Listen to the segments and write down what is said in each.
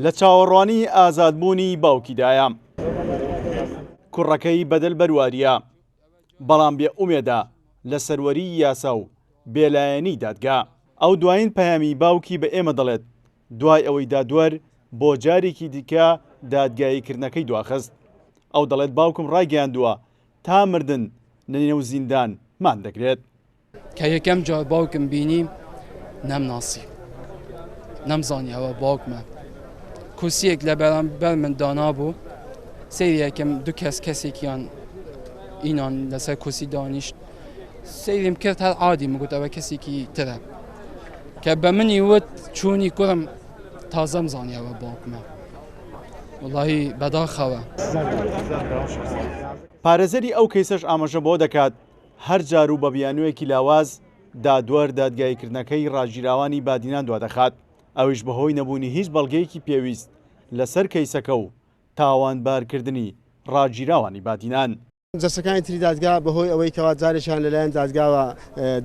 لە چاوەڕوانی ئازادبوونی باوکیدایە. کوڕەکەی بەدەل بەروارییە، بەڵام بێ ئومێدە لە سەروەریی یاسا و بێلایەنیی دادگا. ئەو دوایین پەیامی باوکی بە ئێمە دەڵێت، دوای ئەوەی دادوەر بۆ جارێکی دیکە دادگاییکردنەکەی دواخست. ئەو دەڵێت باوکم ڕایگەیاندووە تا مردن لەنێو زیندان مان دەگرێت. کە یەکەم جار باوکم بینی نەمناسی، نەمزانی ئەوە باوکمە. کورسیەک لە بەرامبەر من دانابوو، سەیری یەکەم دوو کەس کەسێکیان ئینان لەسەر کورسی دانیشت، سەیریم کرد هەر عادی من گوت ئەوە کەسێکی ترە. کە بە منی وت چوونی کوڕم تازەم زانی ئەوە باوکمە. وەڵاهی بەداخەوە. پارێزەری ئەو کەیسەش ئاماژە بەوە دەکات، هەر جار و بە بیانوویەکی لاواز دادوەر دادگاییکردنەکەی ڕاگیراوانی بادینان دوادەخات، ئەویش بەهۆی نەبوونی هیچ بەڵگەیەکی پێویست لەسەر کەیسەکە و تاوانبارکردنی ڕاگیراوانی بادینان. جەسەکانی تری دادگا بەهۆی ئەوەی کەوا جارێکیان لەلایەن دادگاوە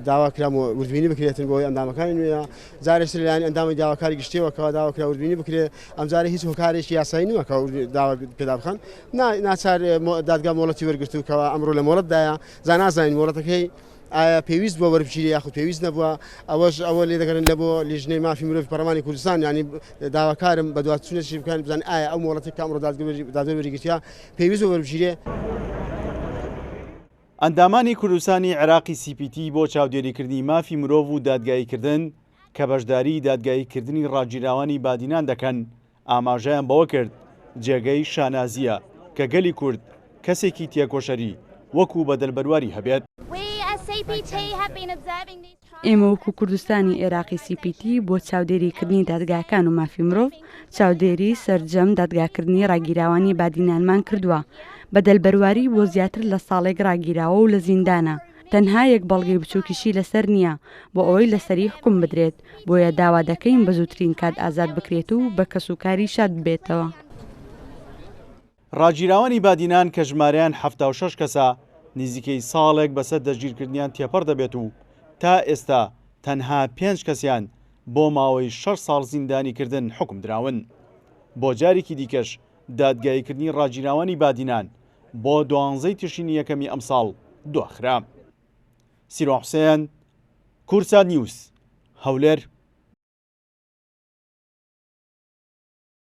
داوا کرا وردبینی بکرێتن بۆی ئەندامەکانی نوێیە، جارێکی تر لەلایەن ئەندامی داواکاری گشتیەوە کەوا داوا کرا وردبینی بکرێ، ئەمجارە هیچ هۆکارێکی یاسایی نییە کە داوا پێدا بخەن، ناچار دادگا مۆڵەتی وەرگرت و کەوا ئەمڕۆ لە مۆڵەتدایە، جا نازانین مۆڵەتەکەی ئایا پێویست بووە وەربگیرێ یاخود پێویست نەبووە، ئەوەش ئەوە لێ دەگەڕێن لە بۆ لیژنەی مافی مرۆڤی پەرلەمانی کوردستان، یانی داواکارم بەدوادچوونێکی بکەن بزانن ئایا ئەو مۆڵەتەی کە ئەمڕۆ دادوەر وەریگرتیە پێویست بووە وەربگیرێ. ئەندامانی کوردستانی عێراقی سی پی تی بۆ چاودێریکردنی مافی مرۆڤ و دادگاییکردن کە بەشداریی دادگاییکردنی ڕاگیراوانی بادینان دەکەن، ئاماژەیان بەوە کرد، جێگەی شانازییە کە گەلی کورد کەسێکی تێکۆشەری وەکو بەدەل بەرواری هەبێت. ئێمە وەکو کوردستانی عێراقی سی پی تی بۆ چاودێریکردنی دادگاکان و مافی مرۆڤ، چاودێری سەرجەم دادگاکردنی ڕاگیراوانی بادینانمان کردووە. بەدەل بەرواری بۆ زیاتر لە ساڵێک ڕاگیراوە و لە زیندانە. تەنها یەک بەڵگەی بچووکیشی لەسەر نییە بۆ ئەوەی لەسەری حوکم بدرێت، بۆیە داوا دەکەین بە زووترین کات ئازاد بکرێت و بە کەسوکاری شاد ببێتەوە. ڕاگیراوانی بادینان کە ژمارەیان 76 کەسە، نزیکەی ساڵێک بەسەر دەستگیرکردنیان تێپەڕ دەبێت و تا ئێستا تەنها پێنج کەسیان بۆ ماوەی شەش ساڵ زیندانیکردن حوکم دراون. بۆ جارێکی دیکەش دادگاییکردنی ڕاگیراوانی بادینان بۆ دوانزەی تشرینی یەکەمی ئەمساڵ دواخرا. سیروان حوسێن، کوردسات نیوز، هەولێر.